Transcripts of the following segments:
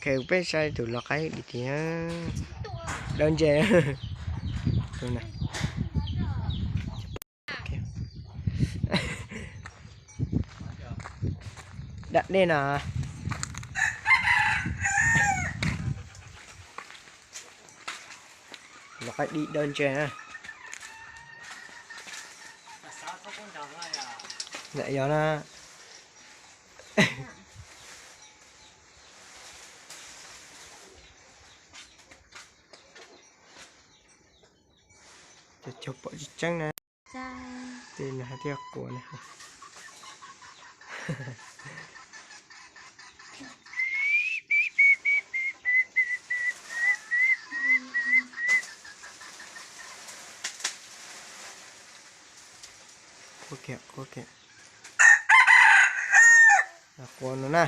Peb saib tus lau qaib dim tiag, dawb ntse. Dam dej no. Lau qaib dim dawb ntse na. Yog na. Cov pom tsis tseeb na. Tej no hais tias quav na. Quav kiag, quav kiag. Quav no na.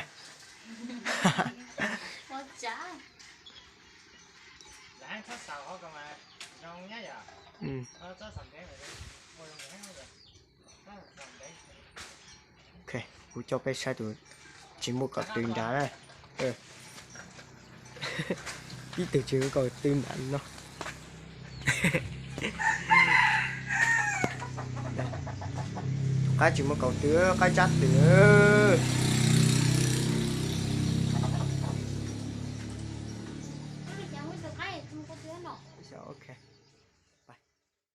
Ok, kuv coj peb saib tus tsis muaj kaum tw nrad na. Tib tug tsis muaj kaum tw nrad no. Qaib tsis muaj kaum tw, qaib tsab twm.